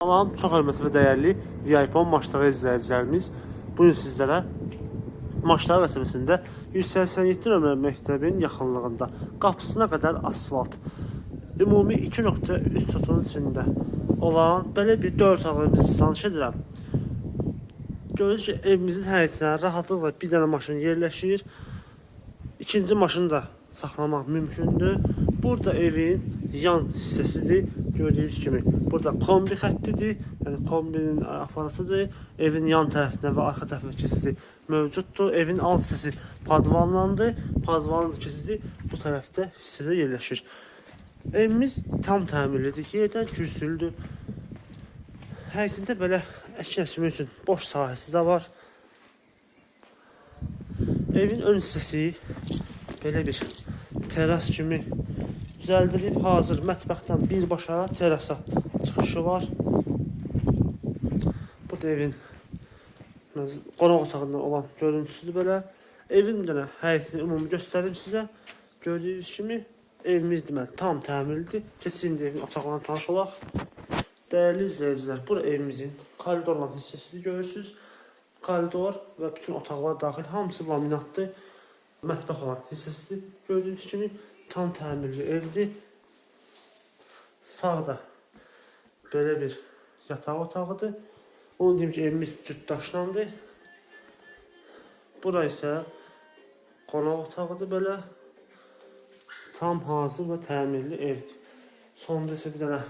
Salam, çox hörmətli və dəyərli VIP Maçları izləyicilərimiz. Bu gün sizlərə Maçları qəsəbəsində 187 nömrəli məktəbin yaxınlığında qapısına qədər asfalt, ümumi 2.3 sotunun içində olan belə bir 4 otaqlı evimizi tanış edirəm. Görürüz ki, evimizin həyətinə rahatlıqla bir dənə maşın yerləşir. İkinci maşını da saxlamaq mümkündür. Burada evin yan hissəsidir. Gördüyünüz kimi burada kombi xəttidir. Yəni kombinin aparatıdır. Evin yan tərəfinə və arxa tərəfinə keçidi mövcuddur. Evin alt hissəsi podvallandır. Podvalın keçidi bu tərəfdə hissədə yerləşir. Evimiz tam təmirlidir. Yerdən kürsülüdür. Həyətində belə əkin əkimi üçün boş sahəsi də var. Evin ön hissəsi belə bir teras kimi düzəldilib. Hazır mətbəxdən birbaşa terasa çıxışı var. Bu da evin qonaq otağından olan görüntüsüdür belə. Evin bir dənə həyətini ümumi göstərim sizə. Gördüyünüz kimi evimiz deməli tam təmirlidir. Keçin indi evin otaqlarına tanış olaq. Dəyərli izləyicilər, bura evimizin koridor olan hissəsidir, görürsünüz. Koridor və bütün otaqlar daxil hamısı laminatdır. Mətbəx olan hissəsidir. Gördüyünüz kimi tam təmirli evdir. Sağda belə bir yataq otağıdır. Onu deyim ki, evimiz cütdaşlandı. Bura isə qonaq otağıdır belə. Tam hazır və təmirli evdir. Sonda isə bir dənə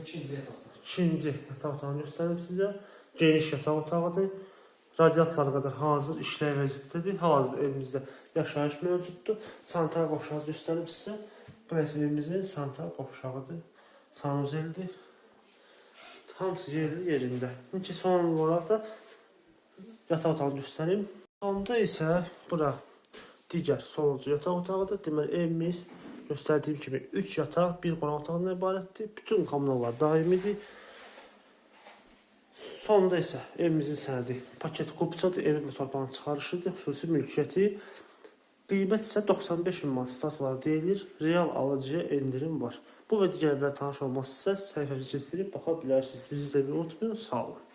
İkinci yataq otağı. İkinci yataq otağını göstərim sizə. Geniş yataq otağıdır. Radiatorlara qədər hazır işlək vəziyyətdədir. Hal-hazırda evimizdə yaşayış mövcuddur. Sanitar qovşağı göstərim sizə. Burası evimizin sanitar qovşağıdır. Sanuzeldir. Hamısı yerli yerində. İndi son olaraq da yataq otağını göstərim. Sonda isə bura digər sonuncu yataq otağıdır. Deməli evimiz göstərdiyim kimi 3 yataq, 1 qonaq otağından ibarətdir. Bütün kommunallar daimidir. Sonda isə evimizin sənədi paket kupçadır, evin və torpağın çıxarışıdır, xüsusi mülkiyyəti. Qiymət isə 95 min manat start olaraq deyilir. Real alıcıya endirim var. Bu və digər evlərlə tanış olmaq istəsəniz səhifəmizi keçirib baxa bilərsiniz. Bizi izləməyi unutmayın. Sağ olun.